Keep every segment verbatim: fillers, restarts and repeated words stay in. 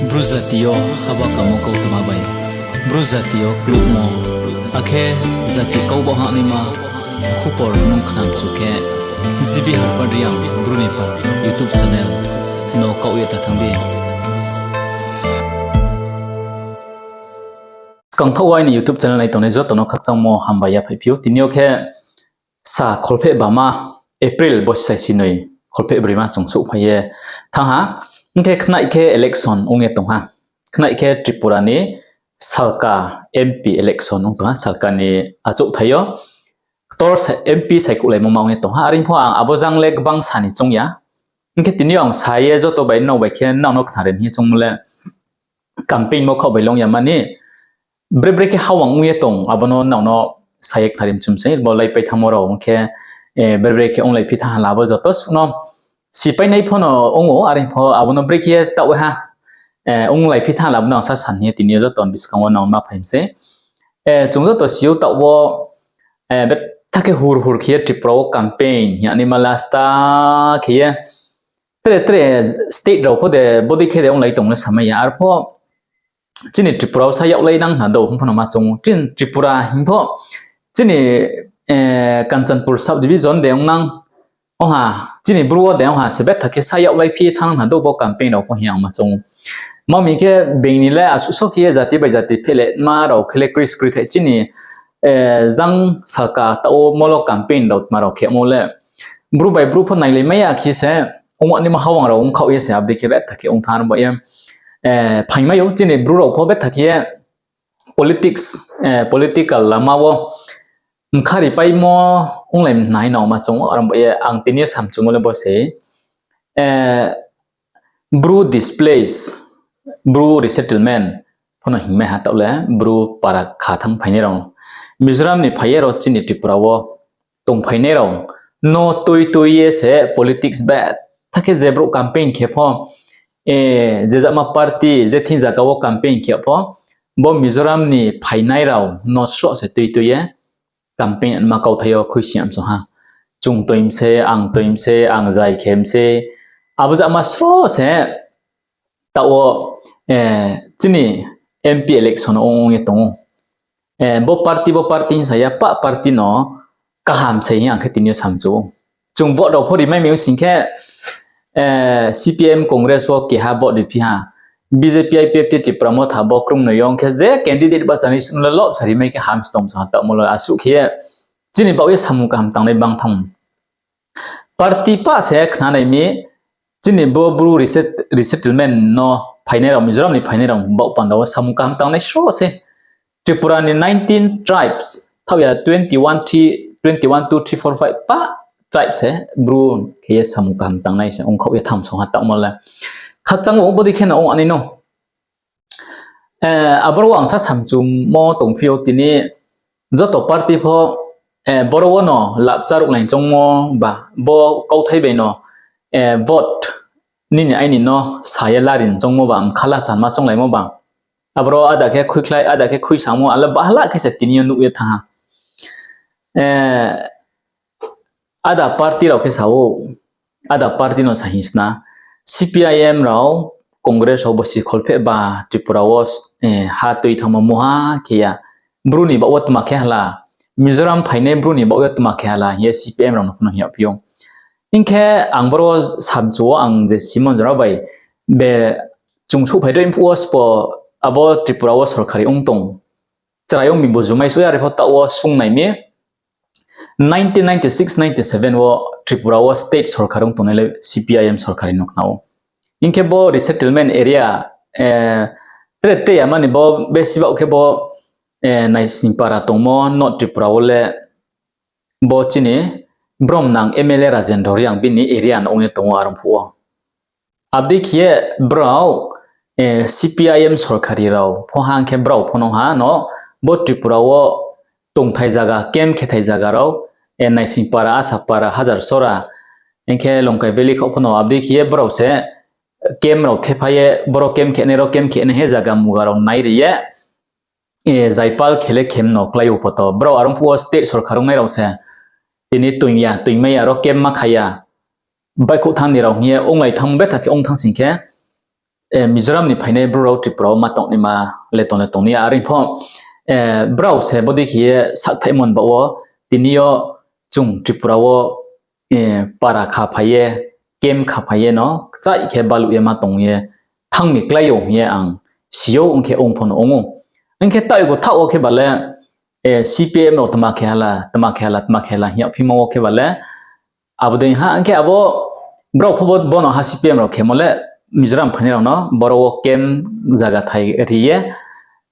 Bru jati yo haba kamo kautma bai, Bru jati yo klukmo, akhe jati kau ba hahnaima khupor nung khnamchu khe, G B Harpad Reang Bru ni pha YouTube channel no kaoh ye ta thanng di. Skangthaoh wo aini YouTube channel nai tongnai joto no khakchangmo hambai yaphaih phi ou. Tini yo khe sa kholpheh bama, April bosi saisi noi kholpheh broima chung souhphai ye thanng ha. Hing khe khnaih khe election ong ye tong ha. Khnaih khe Tripura ni salka M P election ong tong ha, salka ni achouhthai yo ktor sa-, M P saikhouhlaimo ma ong ye tong ha. Are pho ang abo jang le gbang sa ni choung ya. Hing khe tini yo ang sa ye joto bai nrao bai khe nrao no khnari hing ye choungmo le campaign mo khaoh bai long ya mani, bre bre khe hawang ong ye tong, abo no nrao no sa ye khnari mchum sei, bo laipai thanngmo rao ong khe, bre bre khe onglai phi thanng ha la, abo joto suh no sipainai pho no ong ou, are pho abo no bre khe taoh ha, onglai phi thanng ha la, abo no ang sa san hing ye tini yo joto ni buskang wo nrao ma phai mi sei. Chung joto si ou taoh wo, betha khe hur hur khe ye Tripura wo campaign hing ye naima last khe ye tre tre state rao pho de bodei khe de onglai tong le samai ya. Arpho chini Tripura wo sa yaglai nang hna dou hing pho no ma choung ou. Chini Tripura hing pho chini Kanchanpur sub division de ong nang, ong ha, chini Bru wo de ong ha se betha khe sa yaglai phi thanng nang hna dou bo campaign rao pho hing ye ang ma choung ou. Ma mi khe being ni le asuh so khe ye jati bai jati phehlema rao khe le kris kri thai chini jang salka taoh wo molo campaign rao tma rao khemo le Bru bai Bru pho nailai mai ya khe se, ong naima hawang rao ong khaoh ye se, abo dei khe betha khe ong thanng ba ye, phaingmai ou chini Bru rao pho betha khe ye politics, political lama wo mkha ripaimo onglai nai nang ma choung ou, are ba ye ang tini yo samchumo le bo se, Bru displace, Bru resettlement pho no hingmai ha taoh le, Bru para kha thanng phainai rao, Mizoram ni phai ye rao chini Tripura wo tongphainai rao no tui tui ye se politics betha khe je brouh campaign khe pho, je jama party je thing zaga wo campaign khe pho, bo Mizoram ni phainai rao no sroh se tui tui ye campaign ma kauthai yo khuisi yam song ha. Chung toi mi se, ang toi mi se, ang zai khe mi se, abo jama sroh se taoh wo, chini M P election ong ong ye tong ou. Bo party, bo party hing sa ya, pah party no kaham se hing ang khe tini yo samchu ou. Chung vote rao pho rimai mi ong sing khe, C P M, Congress wo keha vote riphi ha. B J P, I P F T, Tipra Motha bo krungnoi yo ong khe je candidate bahcha ni sung le lob sa rimai khe ham se tong song ha taohmo le asuh khe ye chini baoh ye samung kaham tangnai bang thanng. Party pah se khnanai mi, chini bo Bru reset-, resettlement no phainai rao, Mizoram ni phainai rao baoh panda wo samung kaham tangnai sroh se. Tripura ni nineteen tribes, thaoh ya twenty one, three, twenty one, two, three, four, five pah tribe se Bru khe ye samung kaham tangnai se ong khaoh ye tham song ha taohmo le. Khakchang ou bodei khe no ong ani no. Aboro ang sa samchumo tongphi ou tini joto party pho, boro wo no lapcha ruh nai choungmo ba, bo kauthai bai no, vote nini aini no sa ye lari choungmo ba, mkhala sa ma chounglaimo ba. Aboro ada khe khuikhlai, ada khe khuisamo, ala bahala khe se tini yo nuh ye thanng ha. Ada party rao khe sa ou, ada party no sa hing sna, C P I M rao, Congress rao bo si kholpheh ba Tripura wo, ha tui thanngmo muha khe ya. Bru ni baoh wo tma khe hala, Mizoram phainai Bru ni baoh wo tma khe hala hing ye C P I M rao no pho no hing yagphi ou. Hing khe ang boro samchu wo ang je Simon Jora bai be chung souhphai doi phuh wo sbo abo Tripura wo sorkari ong tong. Chrai ong mi bo jumai soi are pho taoh wo sungnai mi. Nineteen ninety six ninety seven wo Tripura wo state sorkar ong tongnai le C P I M sorkari no khna ou. Hing khe bo resettlement area, tre tre ya mani bo besi baoh khe bo, Naisingpara tongmo North Tripura wo le bo chini bromnang M L A Rajendra Reang bini area no ong ye tong ou are phuh wo. Abdei khe ye brao, C P I M sorkari rao pho hang khe brao pho no ha no bo Tripura wo tongthai zaga, camp khethai zaga rao, Naisingpara, Asapara, Hajarsora, hing khe Longkai Valley khaoh pho no abdei khe ye brao se camp rao thepha ye, boro camp khenai rao camp khenai he zaga muga rao nai ri ye, zaipal khe le khem no klái ou poto. Brao are phuh wo state sorkar ongnai rao se tini toing ya, toingmai ya, aro camp ma kha ya. Baihkhouh thanng ni rao hing ye onglai thanng betha khe ong thanng sing khe, Mizoram ni phainai bru rao Tripura wo ma tongnaima le tong le tong ni ya. Are pho, brao se bodei khe ye sakthaihmo ni baoh wo, tini yo chung Tripura wo para khaphai ye, camp khaphai ye no kchaih khe baluh ye ma tong ye thanng mi klái ou hing ye ang si ou, ong khe ong pho no ong ou. Ong khe taoh go thaoh wo khe ba le, CPM rao tma khe hala, tma khe hala, tma khe hala hing yagphimo wo khe ba le, abo dei ha. Ong khe abo brao pho bo, bo no ha CPM rao khemo le Mizoram phainai rao no boro wo camp zaga thai ri ye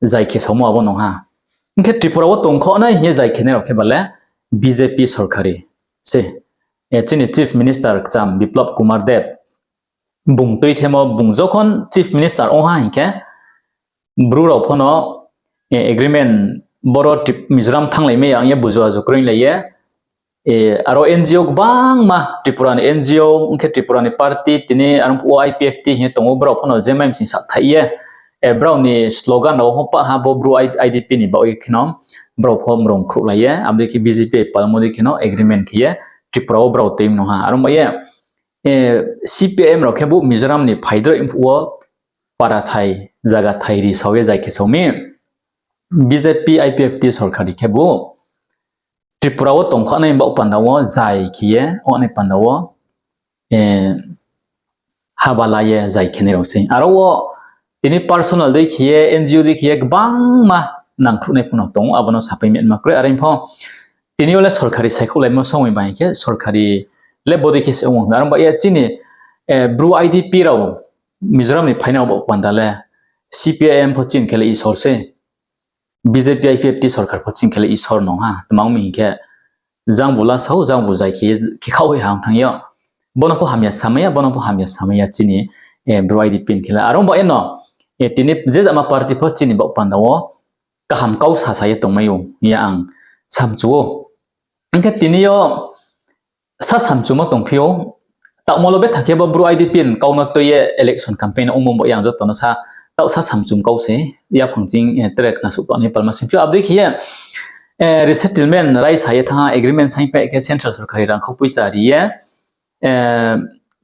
zai khe saomo abo no ha. Ong khe Tripura wo tongkhaoh nai hing ye zai khenai rao khe ba le BJP sorkari se. Chini Chief Minister kcham Biplab Kumar Deb, bung tuithemo, bung jokhon Chief Minister ong ha hing khe, bru rao pho no agreement, boro Mizoram thannglai mai ya ong ye buju aju kroinglai ye, aro NGO gbangma, Tripura ni NGO, ong khe Tripura ni party, tini aro phuh wo IPFT hing ye tong ou, brao pho no je mai msing sakthaih ye, brao ni slogan rao pho pah ha bo bru IDP ni baoh ye kheno, brao pho mrong khruhlai ye, abo dei khe BJP palmo dei kheno agreement khe ye, Tripura wo brao tuimo no ha. Aro ba ye, CPM rao khe bo Mizoram ni phaidroih phuh wo para thai, zaga thai ri sao ye zai khe sao mi. BJP, IPFT sorkari khe bo Tripura wo tongkhaoh nai baoh panda wo zai khe ye, ong nai panda wo, haba la ye zai khenai rao sei. Aro wo tini personal dei khe ye, NGO dei khe ye gbangma nangkhruhnai pho no tong ou, abo no sapai ma kroi. Are pho tini yo le sorkari saikhouhlaimo somoi ba hing khe sorkari le bodei khe se ong ou. Aro ba ye chini bru IDP rao Mizoram ni phainai rao baoh panda le CPIM pho chini khe le Isor sei. BJP, IPFT sorkar pho chini khe le Isor no ha. Tma ong mi hing khe, jang bu lasao, jang bu zai khe, khe khaoh hoih ha ong thanng yo. Bo no pho hamya samai ya, bo no pho hamya samai ya chini bru IDP ni khe le. Aro ba ye no, tini je jama party pho chini baoh panda wo kaham kau sasa ye tongmai ou hing ye ang samchu ou. Ong khe tini yo sa samchumo tongphi ou, taohmo lo betha khe bo bru IDP ni kau no tui ye election campaign ongmo bo yang joto no sa, taoh sa samchum kau se, yaphang ching tre khna suh tong ni palma singphi ou. Abo dei khe ye, resettlement raisa ye thanng ha, agreement sign pai khe central sorkari rangkhau poicha ri ye,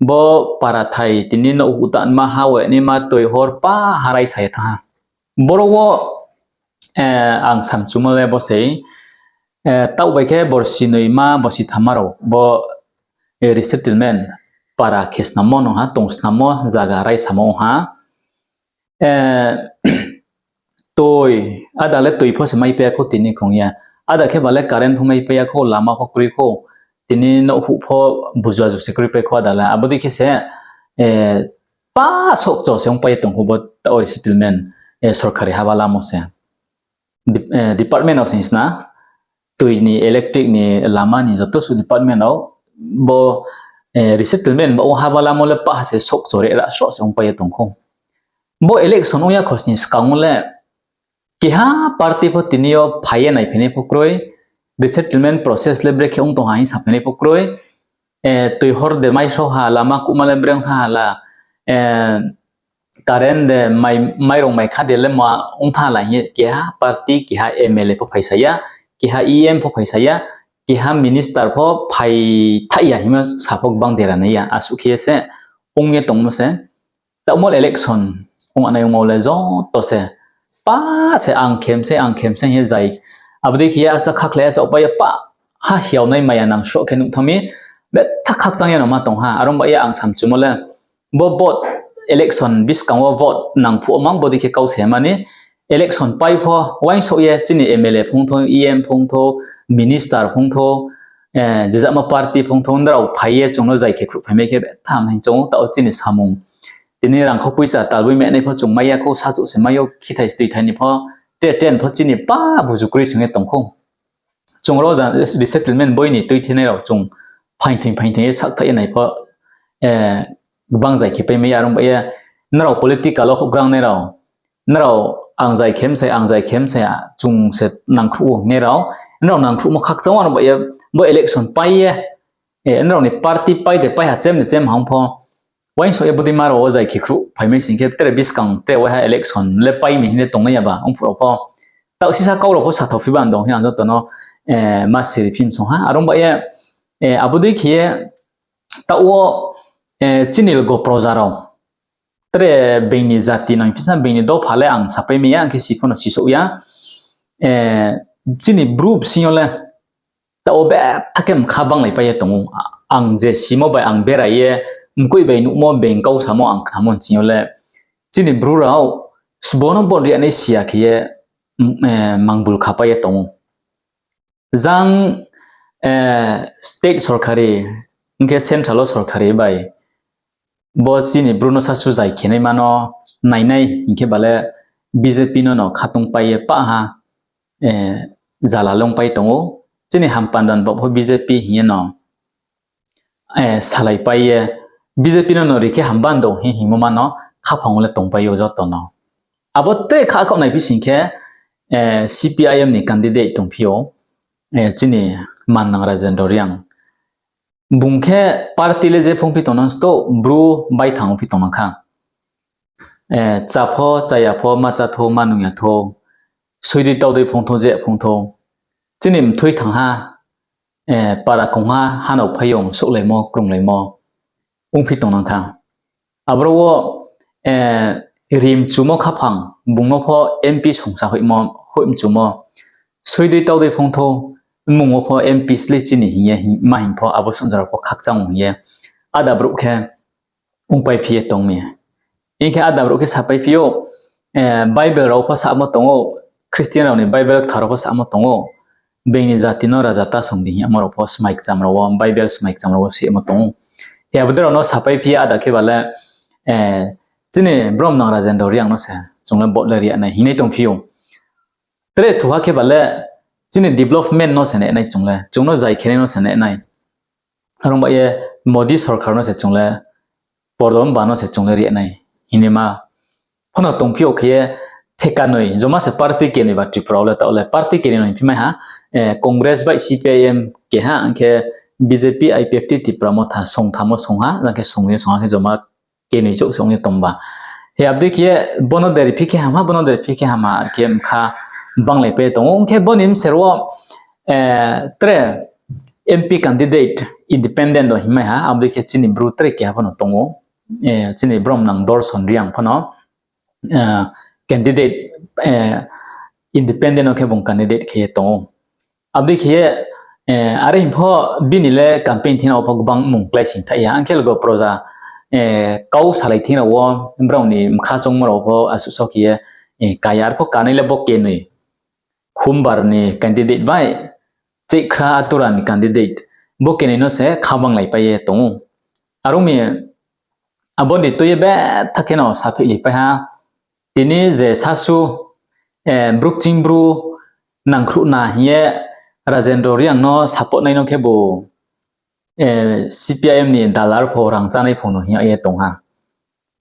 bo para thai tini nouh huhtanma, ha wanaima, toi hor pa ha raisa ye thanng ha. Boro wo ang samchumo le bo sei, taoh bai khe borsi noima, borsi thamma rao bo resettlement para khe snammo no ha, tong snammo zaga raisamo ong ha. Toi, ada le toi pho se maipai ya khou tini khong ye. Ada khe ba le current pho maipai ya khou, lama pho kroi khou, tini nouh huh pho buju aju se kroipai khou ada le. Abo dei khe se, pa sohkcho se ongpai ye tong khou bo taoh resettlement, sorkari haba lamo se. Department rao sing sna, toi ni, electric ni, lama ni joto suh department rao, bo resettlement ba wo haba lamo le pa ha se sohkcho rera soh se ongpai ye tong khou. Bo election ong ya khosni skang wo le, keha party pho tini yo phai ye naiphainai pho kroi, resettlement process le brekhe ong tong ha hing saphainai pho kroi, toi hor de mai sroh ha, lama kuhma le bre ong tha ha la, current de, mairong maikha de le ma ong tha ha la hing ye keha party, keha MLA pho phaisa ya, keha EM pho phaisa ya, keha minister pho phaithaih ya hingmo sa pho gbang dera nai ya, asuh khe ye se ong ye tongmo se. Taohmo election ong anai ongmo le joto se, pa se ang khem se, ang khem se hing ye zai. Abo dei khe ye asta khakhlai ya chaohpai ye pa ha hiaonai maya nang sroh khe nuh thanng mi, betha khakchang ye no ma tong ha. Aro ba ye ang samchumo le, bo vote election buskang wo vote nang phuh wo mang bodei khe kau se mani, election pai pho uaingsouh ye chini MLA phung thou, EM phung thou, minister phung thou, je jama party phung thou, nrao phai ye chung no zai khe khruhphaimai khe betha ham hing chung ou, taoh chini samung. Tini rangkhau poicha talboi menai pho chung mai ya khou, sachouh se mai ou, khithai se tuithai ni pho, te ten pho chini pa buju kroi sing ye tong khou. Chung ro resettlement boi ni tuithenai rao chung phaingthing phaingthing ye sakthaih ye nai pho, gbang zai khe paimai ya, aro ba ye nrao political wo houhgrangnai rao, nrao ang zai khem se, ang zai khem se, chung se nangkhruh ou hingnai rao, nrao nangkhruhmo khakchang wo, aro ba ye bo election pai ye, nrao ni party pai de pai ha, chem de chem ha ong pho, uaingsouh ye bodeima rao wo zai khe khruhphaimai sing khe tre buskang tre waiha election le pai mi hing le tongnai ya ba ong phuh rao pho. Taoh sisa kau rao pho sathaophi ba dong hing ang joto no ma siri phim song ha. Aro ba ye, abo dei khe ye taoh wo, chini logo proja rao, tre being ni jati no hing phi sa, being ni dopha le ang sapai mai ya, ang khe si pho no sisouh ya. Chini Bru bsing yo le taoh wo betha khe mkha banglaipai ye tong ou. Ang je simo bai ang berai ye, mkoih bai nuhmo, being kau samo ang khnamo bsing yo le, chini Bru rao sbo no vote ri ya nai si ya khe ye, mangbul khapai ye tong ou. Jang state sorkari, hing khe central wo sorkari bai bo chini Bru no sasu zai khenaima no nainai hing khe ba le B J P no no khatungpai ye pah ha, zala longpai tong ou. Chini hampanda ni baoh pho B J P hing ye no salaipai ye, B J P no no ri khe hamba ndong hing hingmo ma no khaphang wo le tongpai ou joto no. Abo tre khakhaoh naiphi sing khe, C P I M ni candidate tongphi ou, chini mannang Rajendra Reang. Bung khe party le je phungphi tong nang sto, Bru baithang ongphi tong nang kha. Chá pho, chá ya pho, ma chá thou, ma nung ya thou, soidei taodei phung thou, je phung thou, chini mthui thang ha, para kong ha, hanao phaiyong souhlaimo, krunglaimo ongphi tong nang kha. Aboro wo ri mchumo khaphang, bung no pho M P songsa hoihmo, hoih mchumo, soidei taodei phung thou, mmung wo pho M P sle chini hing ye, ma hing pho abo songjra pho khakchang hing ye, áda brouh khe ongpaiphi ye tong mi. Hing khe áda brouh khe sapaiphi ou, Bible rao pho samo tong ou, Christian rao ni Bible kthar rao pho samo tong ou, being ni jati no raja ta song di hing yamo rao pho smai kcham rao wo, Bible smai kcham rao wo sihmo tong ou. Hi abo dei rao no sapaiphi ye áda khe ba le, chini bromnang Rajendra Reang no se chung le vote le ri ya nai hingnai tongphi ou. Tre thuha khe ba le chini development no se nai nai chung le, chung no zai khenai no se nai nai. Are ong ba ye Modi sorkar no se chung le, pordom ba no se chung le ri ya nai hingnaima pho no tongphi ou khe ye, thekanoi, joma se party kenoi ba Tripura wo le taoh le party kenoi no hingphi mai ha, Congress bai C P I M keha, hing khe B J P, I P F T, Tipra Motha songtham wo song ha, jang khe songnoi yo song ha khe joma kenoi chouh se ong ye tong ba. Hi abo dei khe ye bo no deriphi khe ham ha, bo no deriphi khe ham ha khe mkha banglaipai ye tong ou. Ong khe bo ni bser wo tre M P candidate independent rao hingmai ha, abo dei khe chini Bru tre keha pho no tong ou. Chini bromnang Dorson Reang pho no candidate, independent no khe bung candidate khe ye tong ou. Abo dei khe ye, are hing pho bini le campaign thing rao pho gbang mung kláising thaih ya. Ang khe logo proja, kau salai thing rao wo, brao ni mkha choungmo rao pho asuh so khe ye, kaya ar pho kanai le bo kenoi. Khumbar ni candidate bai, Cheihkhra Atura ni candidate, bo kenoi no se kha banglaipai ye tong ou. Are ong mi, abo ni tui ye betha khe no saphihlaipai ha. Tini je sasu, Bru kching Bru nangkhruh na hing ye Rajendra Reang no support nai no khebu, C P I M ni dalar pho rang chánai pho no hing ye tong ha.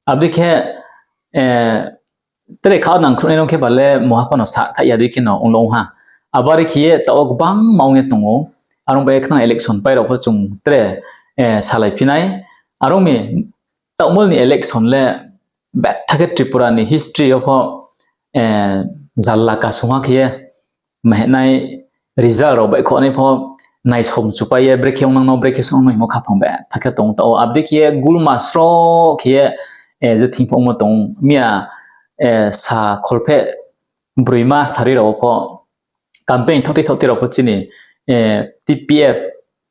Abo dei khe, tre kha nangkhruh nai no khe ba le muha pho no sa thaih ya dei khe no ong lo ong ha. Abo are khe ye taoh wo gbangma ong ye tong ou. Are ong bai ye khnang election pai rao pho chung tre salaiphi nai. Are ong mi, taohmol ni election le betha khe Tripura ni history yo pho, jalla kasungha khe ye, mahenai result rao baihkhouhnai pho naisom chupai ye, brekhe ongnang no, brekhe songnang no hingmo khaphang betha khe tong taoh wo. Abo dei khe ye gulma sroh khe ye, je thing pho ongmo tong ou. Miya, sa kholpheh broima sari rao wo pho campaign thaohtei thaohtei rao pho chini, T P F,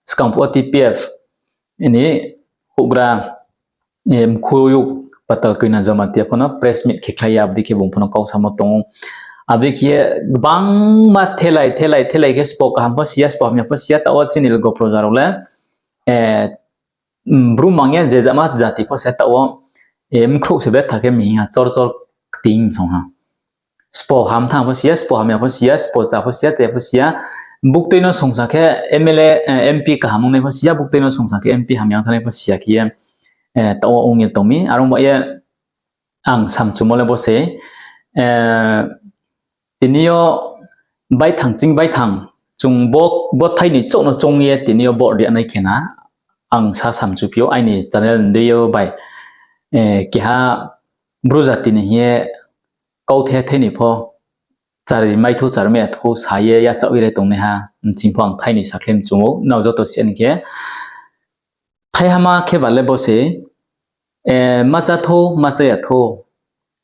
skang phuh wo T P F ni houhgra, Mkhoyuk Patal Koina Jamatia pho no press meet khe khlai ye abo dei khe bung pho no kau samo tong ou. Abo dei khe ye gbangma thelai thelai thelai khe sbo kaham pho si ya, sbo hamya pho si ya, taoh wo chini logo proja rao le, Bru mang ya je jama jati pho se taoh wo, mkhrouh se betha khe mihing ha chor chor kting song ha. Sbo ham thanng pho si ya, sbo hamya pho si ya, sbo chá pho si ya, chá pho si ya. Buktui no songsa khe M L A, M P kaham ongnai pho si ya, buktui no songsa khe M P hamya ong thanngnai pho si ya khe ye, taoh wo ong ye tong mi. Are ong ba ye ang samchumo le bo se, tini yo baithang ching baithang, chung bo, bo thai ni chouh no choung ye tini yo vote ri ya nai khe na, ang sa samchuphi ou aini channel ni dei yo bai, keha Bru jati ni hing ye kauthai thai ni pho, chari mai thou, chari mai ya thou sa ye yachaoh ye re tongnaiha, mching pho ang thai ni sakhlai mchung ou, nrao joto si ya ni khe. Thaihama khe ba le bo se, ma chá thou, ma chá ya thou,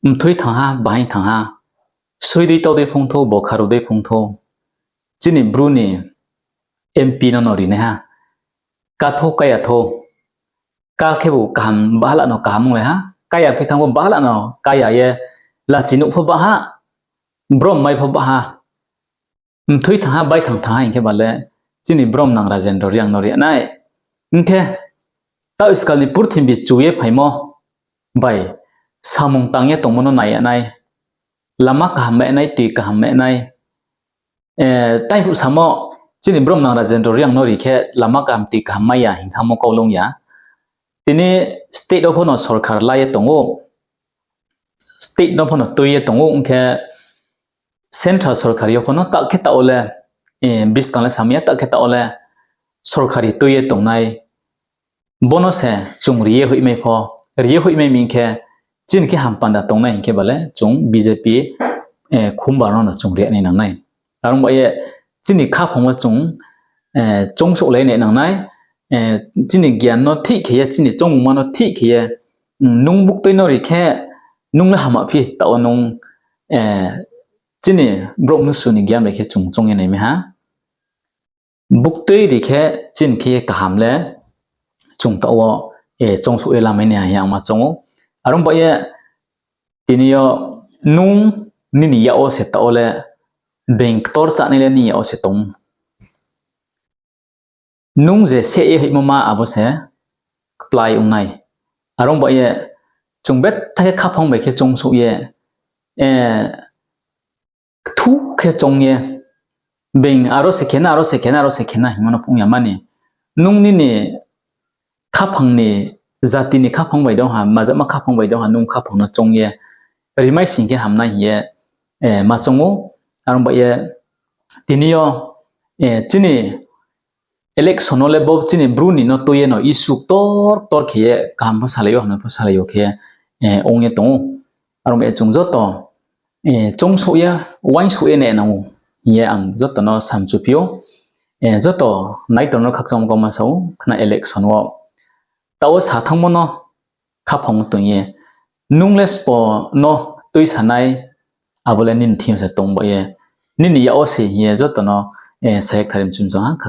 mthui thanng ha, bahaing thanng ha, soi dei tau dei phung thou, bo kharu dei phung thou, chini Bru ni M P no no ri nai ha. Ká thou, ká ya thou, ká khebu kaham, bahla no kaham onglai ha, ká ya phi thanng pho bahla no ká ya ye, lachi nuh pho bah ha, brom mai pho bah ha, mthui thanng ha, baithang thanng ha hing khe ba le chini brom nang Rajendra Reang no ri nai. Hing khe, taoh skal ni purthimbi chu ye phaimo bai samung tang ye tongmo no nai ya nai, lama kaham mai nai, tui kaham mai nai, taiphuh samo chini brom nang Rajendra Reang no ri khe lama kaham tui kaham mai ya hing thanngmo kau long ya. Tini state wo pho no sorkar la ye tong ou, state no pho no tui ye tong ou, ong khe central sorkari yo pho no taoh khe taoh wo le, buskang le samai ya, taoh khe taoh wo le sorkari tui ye tongnai. Bo no se chung ri ye hoihmai pho, ri ye hoihmai mi hing khe chini khe hampanda tongnai hing khe ba le chung B J P khumbar no no chung ri nai nang nai. Are ong ba ye chini khaphang wo chung choungsouhlai nai nang nai, chini gyan no thik khe ye, chini choungmungma no thik khe ye, nung buktui no ri khe, nung le hama phi taoh wo nung, chini brouh mnusu ni gyan bai khe chung choung ye naimai ha. Buktui ri khe chini khe ye kaham le chung taoh wo, choungsouh ye lamai nai ha hing ye ang ma choung ou. Are ong ba ye tini yo nung nini yak wo se taoh wo le being ktor chánai le nini yak wo se tong ou. Nung je seh ye hoihmo ma abo se kplái ong nai. Are ong ba ye chung betha khe khaphang bai khe choungsouh ye, kthu khe choung ye, being aro se khe na, aro se khe na, aro se khe na hingmo no phung ya mani. Nung nini khaphang ni, jati ni khaphang bai dong ha, majama khaphang bai dong ha, nung khaphang no choung ye rimai sing khe hamnai hing ye ma choung ou. Are ong ba ye tini yo chini election wo le bo chini Bru ni no tui ye no issue ktor ktor khe ye kaham pho salai yo, hamya pho salai yo khe ong ye tong ou. Are ong ba ye chung joto choungsouh ye, uaingsouh ye nai nang ou hing ye ang joto no samchuphi ou. Joto naitor no khakchangmo kauma sa ou, khna election wo taoh wo sa thanngmo no khaphang wo tong ye, nung le sbo no tuisanai, abo le nini thing yo se tong ba ye, nini yak wo se hing ye joto no sa ye kthar mchumchang ha.